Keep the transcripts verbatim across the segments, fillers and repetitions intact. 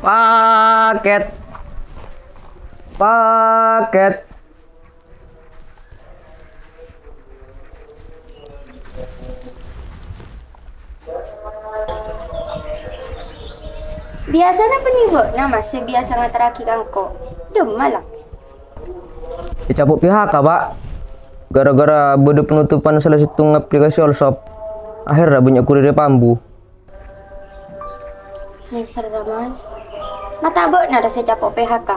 Paket. Paket. Biyasana bânnè bâ'na, Mas, sè biyasa ngaterraghi ka engko'. Dhimma la? Ècapo' P H K, Pak. Gara-gara bâdâ penutupan sala sèttong aplikasi Allshop, akhèrra bânnya' kurirra èpaambu. Nèserra, Mas. Ma' ta' bâ'na ra sè ècapo' P H K?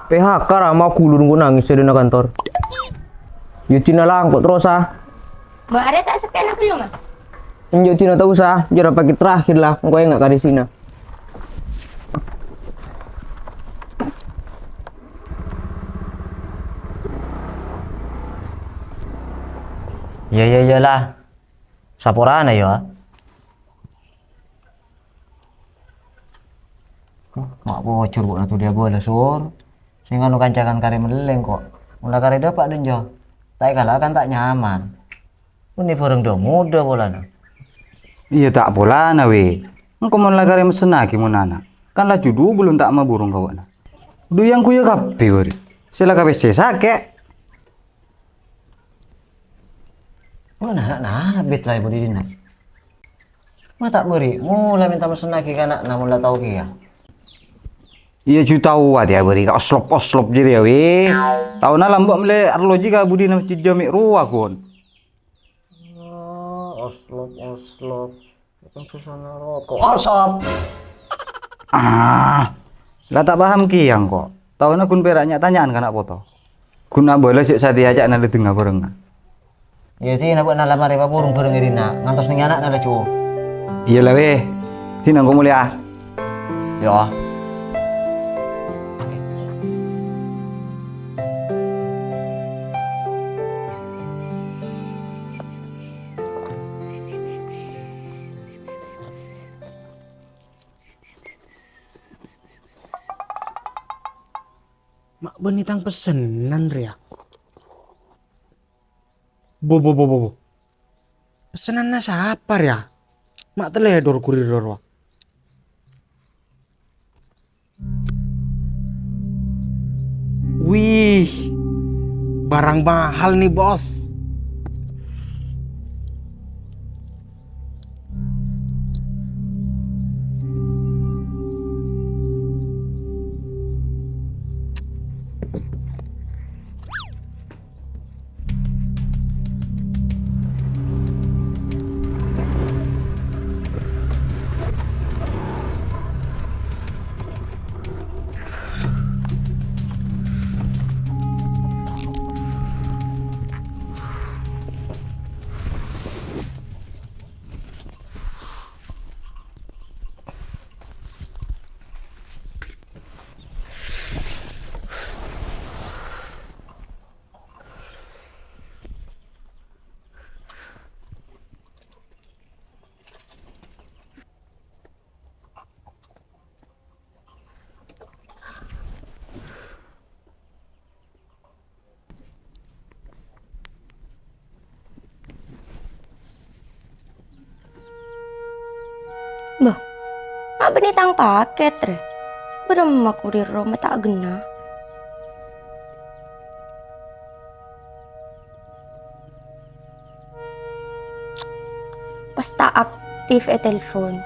P H K ra, ma' ghulun engko' nangès è dâ'na kantor. Yâ, dinah la engko' terros, ah. Mbok arè ta' sakè'na ghâllu, Mas? Enjâ' dinah ta' osa, jârèya paket terakhir la, engko' enga' ka rèsina. Iyâ, iyâ, iyâ la. Saporana, yâ. Ma' pojhur bâ'na tolè abâlâ, Sur. Sè nganu kanca kan karè mellè engko'. Mon la karè dâpa' dânjâ. Ta' èkala kan ta' nyaman. Bânnè bhârâng dâ-modâ polana. Iyâ, ta' polana, Wè. Engko' mon la karè messennaghi mon ana'. Kan laju du bâlun ta' maburung ka bâ'na. Du yang kuya kabbhi, bâri. Sè la kapèssè sakè'. Bâ'na ana' abit la è budi dinna'. Ma' ta' bâri', mola mènta messennaghi ka ana'na mon la tao kèya. Iyâ, ju tao atèya bâri' ka oslop-oslop jârèya, Wè. Taona lambâ' mellè arloji ka budina masjid jami' rowa, ghun. Oh, oslop-oslop. Itu tulisanna roko'. Oslop. Ah, la ta' paham kèya engko'. Taona ghun pèra' nya'-tanya'an ka ana' poto. Ghun abâlâ jâ' satèya ca'na la dângnga bhârângnga. Iyâ, dinah bâ'na la marè paburung bhârâng è dinna', ngantos neng ana'na laju. Iyâ la, Wè. Dinah engko' molèya. Iyâ. Ma' bânnè tang pessenan rèya. Bo, bo, bo, bo, bo. Pessenanna sapa rèya? Ma' talèdor kurirra rowa. Wih, barang mahal nih, Bos. Bâh, ma' bânnè tang pakèt, rè? Bârâmma kurirra ma' ta' ghenna? Pas ta' aktif è telpon.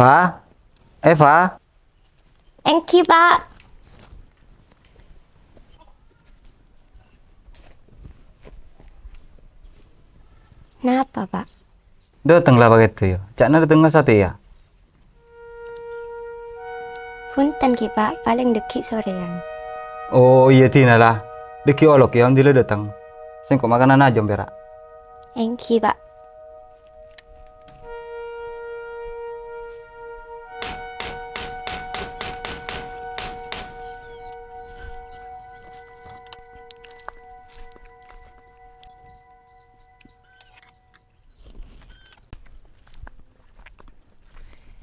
Fa? Eh, Fa? Èngghi, Pak. Napa, Pak? Dâteng la pakèt, yâ. Ca'na dâtengnga satèya. Bhunten, ghi, Pak, palèng dâgghi' sorèyan. Oh, iyâ, dinala. Dâgghi' olok, yâ, ondi la dâteng. Sèngko' makanana jhâ' pèra'. Èngghi, Pak.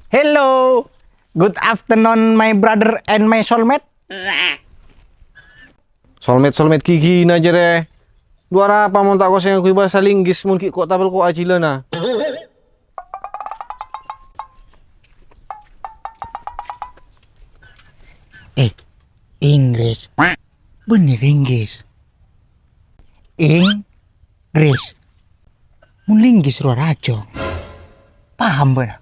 Hello. Good afternoon, my brother and my soulmate. Soulmate, soulmate ghighina, jârèya. Dhu arapa mon ta' kosè ngangghuy bhâsa Linggis mon ghi' ko' tapèl ko' ajhilâna. Eh, Inggris. Bânnè Linggis. Inggris. Mon Linggis rowa rajâ. Paham bâ'na?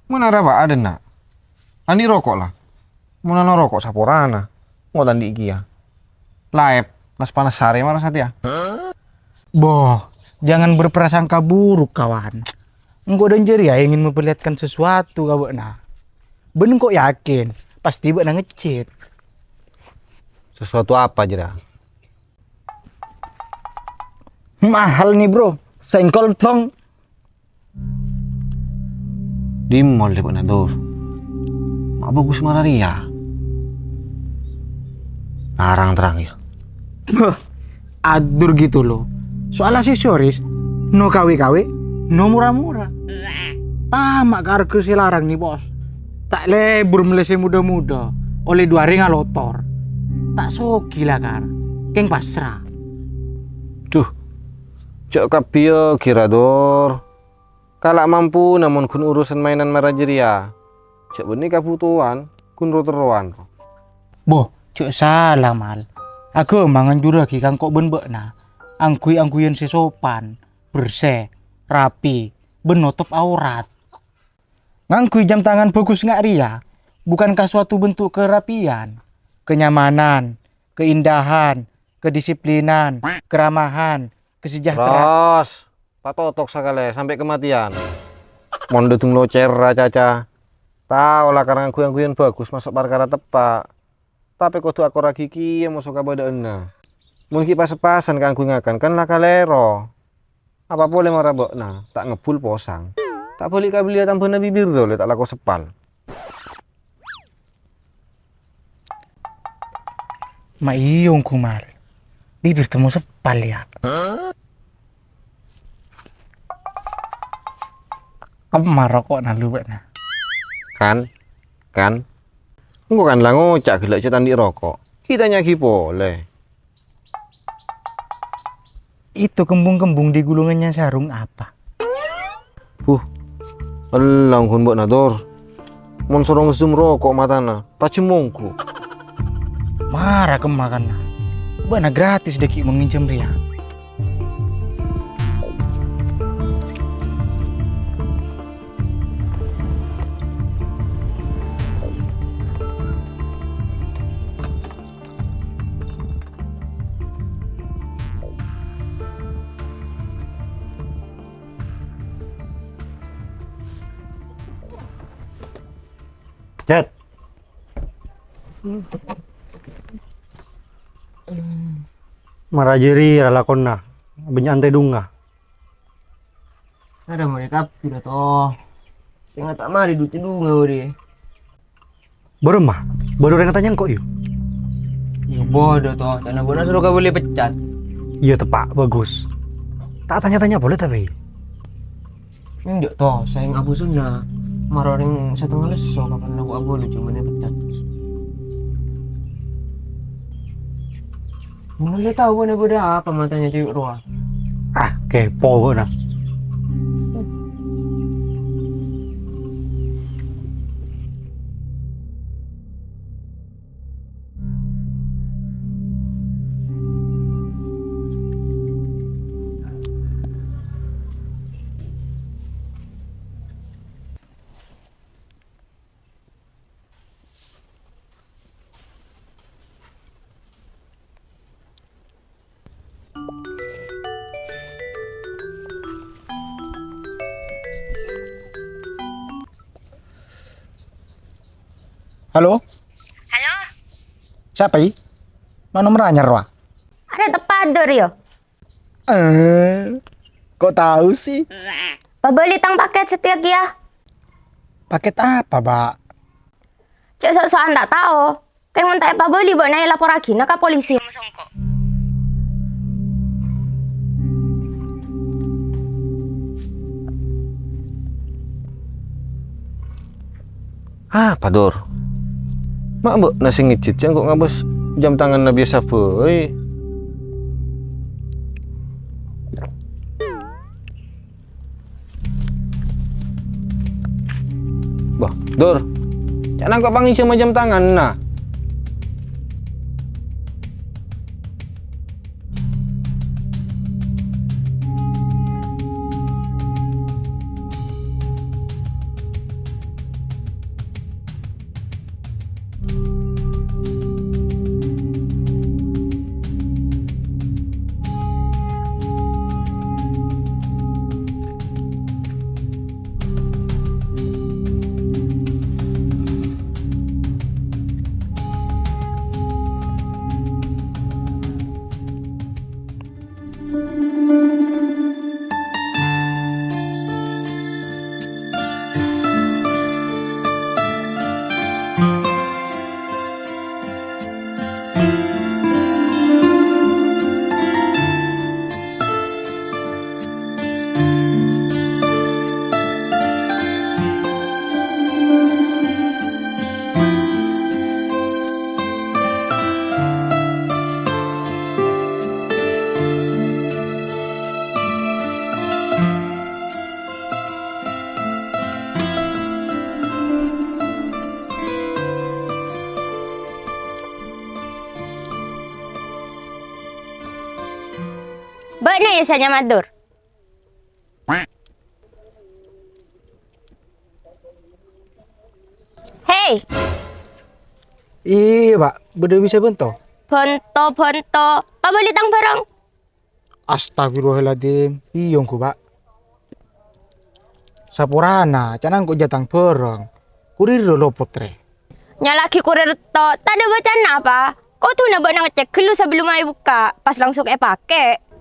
Mon arapa adâna? Andi' roko' la. Mon ana roko' saporana. Ngotan andi' kèya. Laèp, nas-panas sarè mara satèya. Boh, jangan berprasangka buruk, kawan. Engko' dân jârèya ingin memperlihatkan sesuatu ka bâ'na. Bân engko' yakin, pastè bâ'na ngecèt. Sesuatu apa, jârèya? Mahal nih, Bro. Sèngkol, Bang. Dimma lè bâ'na, Dur? Ma' bhâghus mara rèya. Narang-terrang, yâ. Bâh, adur gitu, lo. Soal aksesoris, no K W K W, no mora-mora. Tama' ka arghâ sè larang, nih, Bos. Ta' lebur mellè sè moda-moda, ollè dhu arè ngalotor. Ta' soghi la, Kar. Kèng pasra. Duh, jhâ' kabbhiyâghi ra, Dur. Kala' mampu, namong ghun urusan mainan mara jârèya. Jhâ' bânnè kabhutowan, ghun ro-terrowan. Boh, jhâ' sala, Mal. Aghâma nganjurraghi ka engko' bân bâ'na, angghuy-angghuyan sè sopan, bersè, rapi, bân notop aurat. Ngangghuy jam tangan bhâghus nga' rèya bukan ka suatu bentuk kerapian, kenyamanan, keindahan, kedisiplinan, keramahan, kesejahteraan. Ros, patotok sakalè sampè' kamatèyan. Mon dhâddhung locèr, ra, Caca. Tao la kar ngangghuy-angghuyan bhâghus maso' parkara teppa'. Tapè kodhu akorraghi kèya moso kabâdâ'ânna. Mon ghi' pas-pasan kaangghuy ngakan, kan la kalèro. Apa polè mara bâ'na ta' ngebbhul posang. Ta' bâli' ka belliyâ tambhâna bibir dhâlè ta' lako seppal. Ma' iyâ, ongghu, Mal. Bibir temmo seppal, yâ. Kemma roko'na lu bâ'na? Kan, kan. Engko' kan la ngoca' ghellâ' jhâ' ta' andi' roko'. Ghi' tanya'aghi polè. Itu kembung-kembung di gulungannya sarung apa? Huh, ella ongghu bâ'na, Dur. Mon soro ngèzem roko' matana, tajhem ongghu. Mara kemma kanna. Bâ'na gratis dâgghi' mon ngènjhâm rèya. Cet. Mara jârèya lalakonna, bânnya'an tèdungnga. Ada mare kabbhi, Dato. Sènga' ta' mare du tèdungnga, odi. Bârâmma? Bâdâ orèng atanya engko', yu? Iyâ, bâdâ, To. Ca'na bâ'na soro kabâli pecat. Iyâ, teppa', bhâghus. Ta' tanya-tanya polè, tapè. Enjâ', To. Saèng abusuna mara orèng satengnga lesso, kapan engko' abâli coma pecat. Mangkana tao bâ'na bâdâ apa matanya cowok rowa. Ah, kepo bâ'na. Halo? Halo? Sapa, i? Ma' nomer anyar, wa? Arè' teppa' dâri, yo. Eh, kok tahu, sih? Pabâli tang paket satèya kèya. Paket apa, Mbak? Cè' sok-sokan ta' tao. Kèng mon ta' èpabâli bâ'na èlaporraghina ka polisi, masongko'. Apa, Dur? Ma' bâ'na sè ngejjhit, sèngko' ngabâs jam tanganna biyasa bhâi. Bâh, Dur. Ca'na engko' pangèjhâmma jam tanganna. Bâ'na, yâ, sè nyama Dur? Hei! Iyâ, Pak. Bâdâ bisa bhânto? Bhânto, bhânto. Pabâli tang bhârâng. Astagfirullahaladzim. Iyâ, ongghu, Pak. Saporana, ca'na engko' jhâ' tang bhârâng. Kurir lho, Putrè. Nyala'aghi kurir to, tadâ' bâcana, apa? Kodhuna bâ'na ngecek ghâllu sabellunna èbukka', pas langsung èpakè.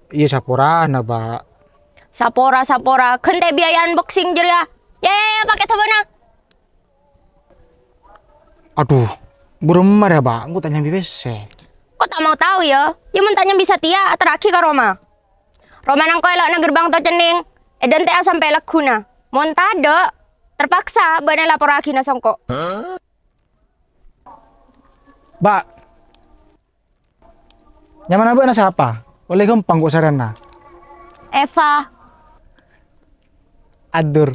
Iyâ, saporana, Pak. Sapora, sapora, ghântè biaya unboxing jârèya. Yâ, yâ, yâ, pakè sabâna. Adhu, bârâmma rèya, Pak? Engko' ta' nyambi pèssè. Ko' ta' mau tao, yâ? Yâ, mon ta' nyambi satèya, aterraghi ka roma. Romana engko' è lo'na gerbang to cennèng, èdântè'a sampè' lagghuna. Mon tadâ', terpaksa bâ'na èlaporraghina sèngko'. Pak, nyamana bâ'na sapa? Ollè ghâmpang ko' sarana. Eva. Adur.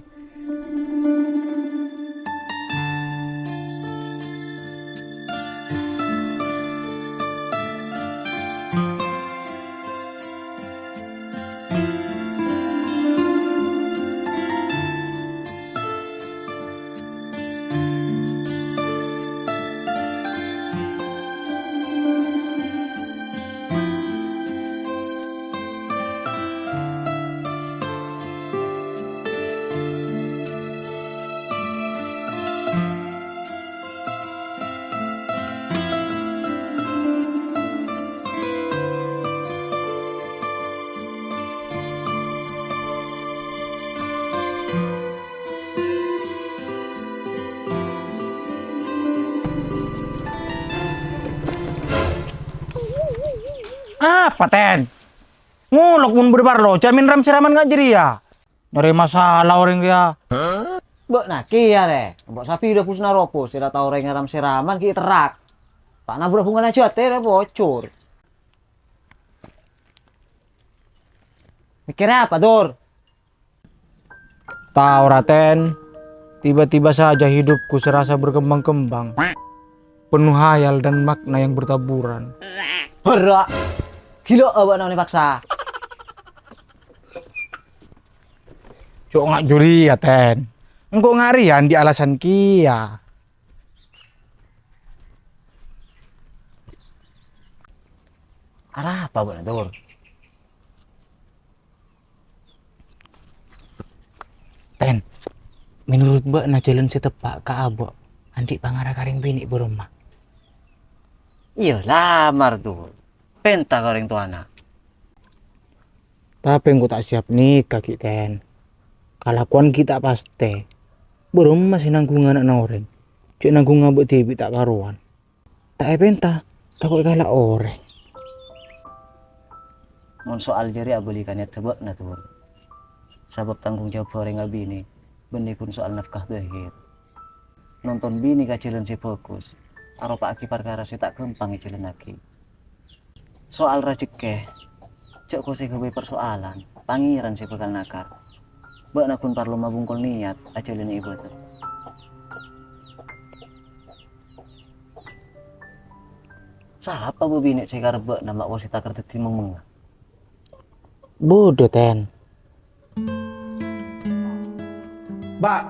Apa, Ten? Ngolok mon bâdâ parlo, jhâ' mèn ram-sèraman nga' jârèya. Nyarè masalah orèng kèya. Bâ'na kèya, rè. Empo' sapi dâ' busna ropo, sè la tao orèng ram-sèraman ghi' terrak. Ta' nabrak bungana jâtè, rè, bocor. Mèkkèrè apa, Dur? Tao, Raten. Tiba-tiba saja hidupku serasa berkembang-kembang. Penuh hayal dan makna yang bertaburan. Berra'. Gila abâ'na onè paksa. Cok nga' jârèya, Ten. Engko' nga' rèya andi' alasan kèya. Arapa bâ'na, Dur? Ten, menurut bâ'na jhâlân sè teppa' ka abâ' andi' pangara ka rèng binè' bârâmma? Iyâ, lamar, Dur. Pènta ka orèng towana. Tapè engko' ta' siap nèka ghi', Ten. Kalakowan ghi' ta' pastè. Bârâmma sè nangghung ana'na orèng? Jhâ' nangghung abâ' dhibi' ta' karowan. Ta' èpènta, tako' èkala' orèng. Mon soal jârèya abâli ka niyadda bâ'na, Dur. Sabâb tanggung jawab orèng abinè bânnè ghun soal nafkah dhâhir. nonton binè ka jhâlân sè bhâghus, aropa'aghi parkara sè ta' ghâmpang èjhâlânnaghi. Soal rajhekkè, jhâ' kosè ghâbây parsoalan, Pangèran sè bhâkal nakar. Bâ'na ghun parlo mabungkol niyat ajhâlânè ibâdâ. Sapa bâbinè' sè èkarep bâ'na ma' kosè takar dhâddhi meng-mengnga? Budhu, Ten. Mbak,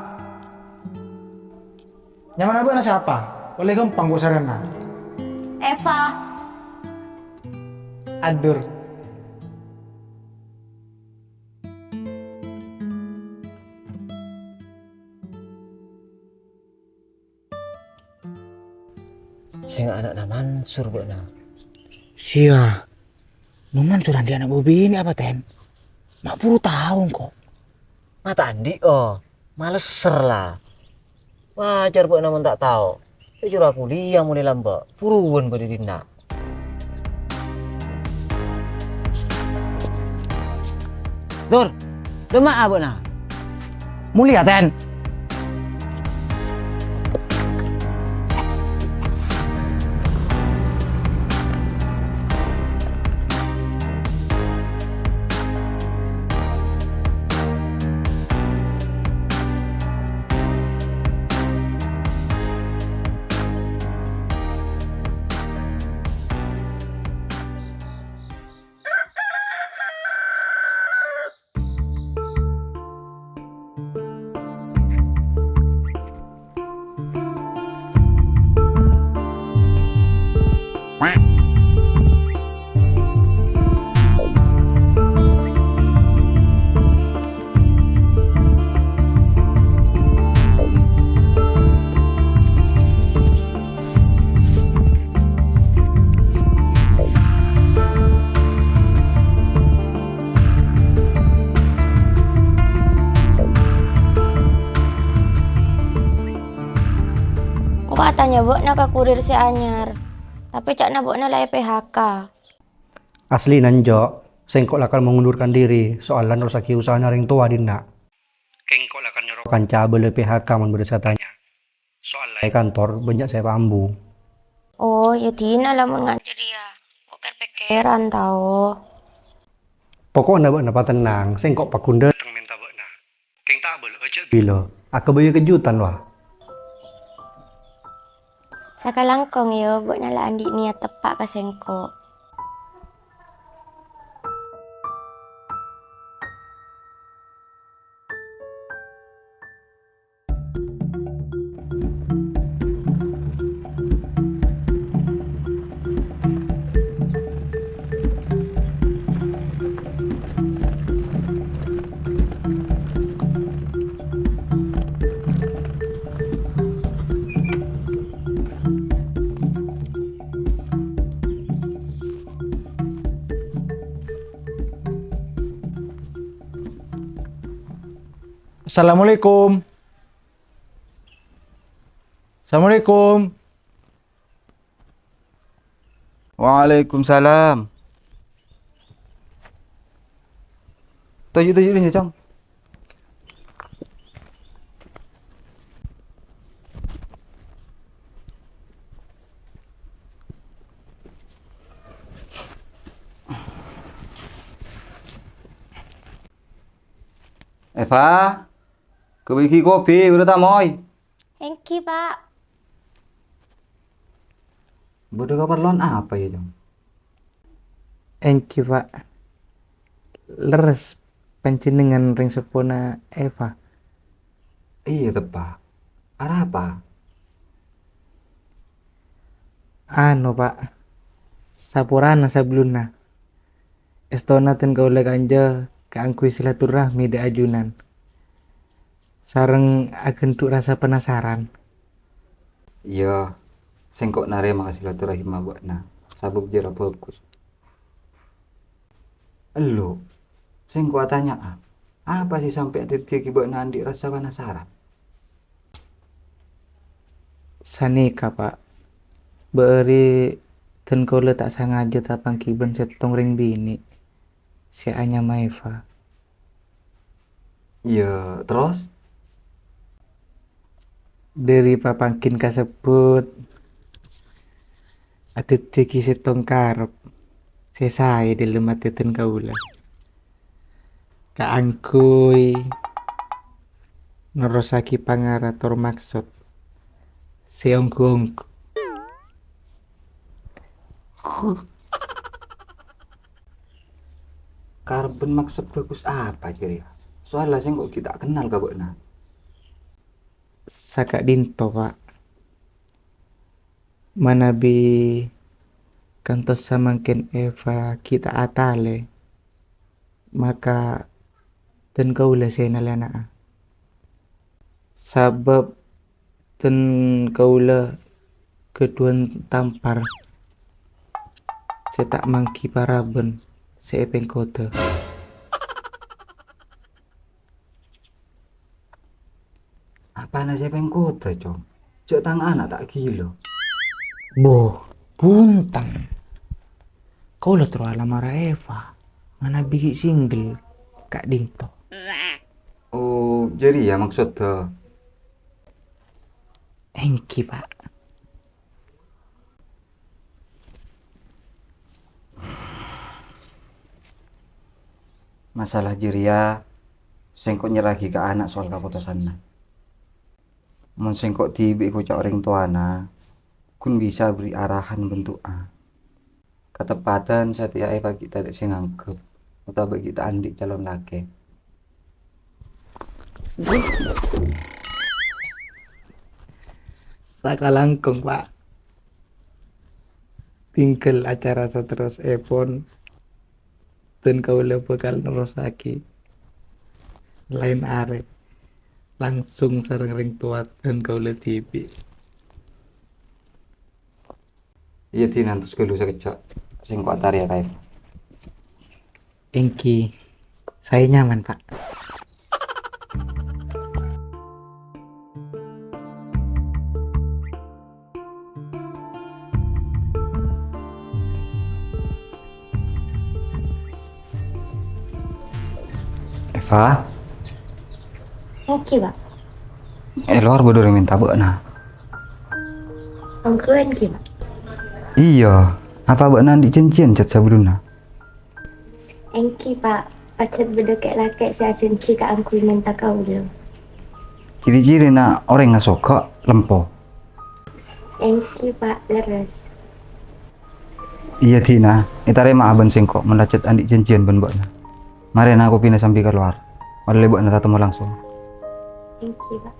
nyamana bâ'na sapa? Ollè ghâmpang bu sarèna. Eva. Adur. Sènga' ana'na Mansur bâ'na. Sia, Mansur andi' ana' bâbinè' apa, Ten? Ma' buru tao engko'. Ma' ta' andi', oh. Malesser, la. Wajar bâ'na mon ta' tao. Èjhur akuliyah molaè lambâ'. Buruwân bâdâ è dinna'. Dur, dâ'emma'a bâ'na? Molèya, Ten. Engko' atanya bâ'na ka kurir sè anyar, tapè ca'na bâ'na la è-P H K. Asli, Nan, Jo'. Sèngko' lakar mengundurkan diri, soal la nerrossaghi usahana rèng towa dinna'. Kèng engko' lakar nyoro kanca abâlâ P H K mon bâdâ sè atanya. Soal la è kantor bânnya' sè èpaambu. Oh, yâ dinah lamon nga' jârèya. Engko' kèr-pèkkèran, tao. Poko'na bâ'na patennang, sèngko' pagghun dâteng mènta bâ'na. Kèng ta' abâlâ'â jhâ' bilâ, aghâbâyâ kejutan, wa. Sakalangkong, yâ, bâ'na la andi' niyat teppa' ka sèngko'. Assalamualaikum. Assalamualaikum. Waalaikumsalam. Toju', toju' rèya, Cong. Eva, ghâbây ghi' kopi, buru ta' moy. Èngghi, Pak. Bâdâ kaparlowan apa, yâ, Cong? Èngghi, Pak. Lerres panjhennengngan rèng seppona Eva. Iyâ, teppa'. Arapa? Anu, Pak. Saporana sabellunna. Èstona dân kaulâ kanja kaangghuy silaturrahmi dâ' ajunan. Sareng aghândhu' rasa penasaran. Iyâ, sèngko' narèma silaturahimma bâ'na, sabâb jârèya bhâghus. Ello', sèngko' atanya'a, apa sè sampè' dhâddhiyâghi bâ'na andi' rasa penasaran? Sanèka, Pak. Bâ'âri dân kaulâ ta' sangajâ tapangghi bân sèttong rèng binè' sè anyama Eva. Iyâ, terros? Dhâri papangghin kasebbhut, adhâddhiyâghi sèttong karep sè saè dhâlem atè dân kaulâ. Kaangghuy nerrossaghi pangara tor maksod sè ongghu-ongghu. Karep bân maksod bhâghus apa jârèya? Soalla sèngko' ghi' ta' kennal ka bâ'na. Saka'dinto, Pa'. Manabi kantos samangkèn Eva ghi' ta' atalè, maka dân kaulâ sè nalèna'a. Sabâb dân kaulâ ghâdhuwân tampar sè ta' mangghi parabân sè èpèngkodhâ. Apana sè èpèngkodhâ, Cong? Jhâ' tang ana' ta' ghilâ. Bo, bhunten. Kaulâ terro alamara Eva, manabi ghi' single ka'dinto. Oh, jârèya maksodda. Èngghi, Pa'. Masalah jârèya, sèngko' nyerraghi ka ana' soal kapotosanna. Mon sèngko' dhibi' èkoca' orèng towana, ghun bisa bherri' arahan bân du'a. Kateppadhân satèya èpaghi' tadâ' sè nganggep, otabâ ghi' ta' andi' calon lakè. Sakalangkong, Pa'. Tinggal acara saterrossèpon, dân kaulâ bhâkal nerrossaghi laèn arè, langsung sareng rèng towa dân kaulâ dhibi'. Iyâ, Di, ngantos ghâllu sakejjhâ'. Sèngko' atarèya kaè. Èngghi, saè nyaman, Pa'. Eva? Èngghi, Pa'. È lowar bâdâ orèng mènta bâ'na. Ongghu èngghi, Pa'? Iyâ, apa bâ'na andi' jhânjhiyân cèt sabellunna? Èngghi, Pa'. Pajhât bâdâ kè'-lakè' sè ajhânjhi kaangghuy mènta kaulâ. Ciri-cirina orèng asoghâ lempo. Èngghi, Pa', lerres. Iyâ, Dina, ètarèma'a bân sèngko' mon la cèt andi' jhânjhiyân bân bâ'na. Marèna kopina sambi kalowar, ollè bâ'na tatemmo langsung. Èngghi, Pa'.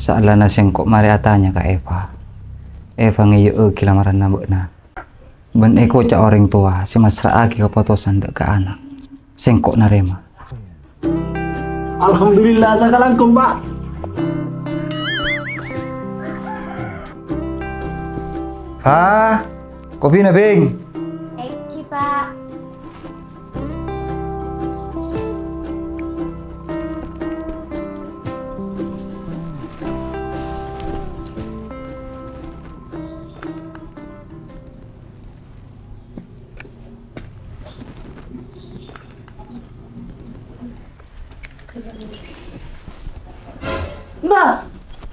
Saellana sèngko' marè atanya ka Eva, Eva ngèya'aghi lamaranna bâ'na. Bân èkoca' orèng towa sè massra'aghi kapotosan dâ' ka ana'. Sèngko' narèma. Alhamdulillah, sakalangkong, Pa'. Pa', kopina, Bhing. Èngghi, Pa'. Mbah,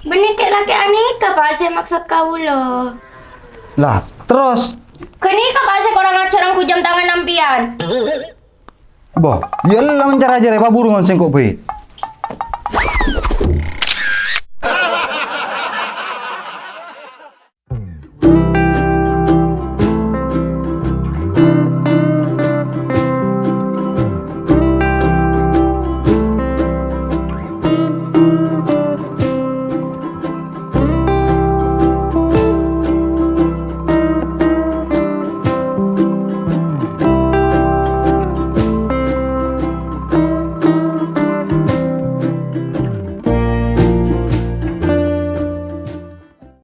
bânnè kè'-lakè' anèka, Pa', sè maksod kaulâ. Lah, terros? Ghânèka, Pa', sè korang ajhâr angghuy jhâm tangan sampèyan. Bo, yâ la mencar ajhâr, Eva, buru ngon sèngko' bhâi.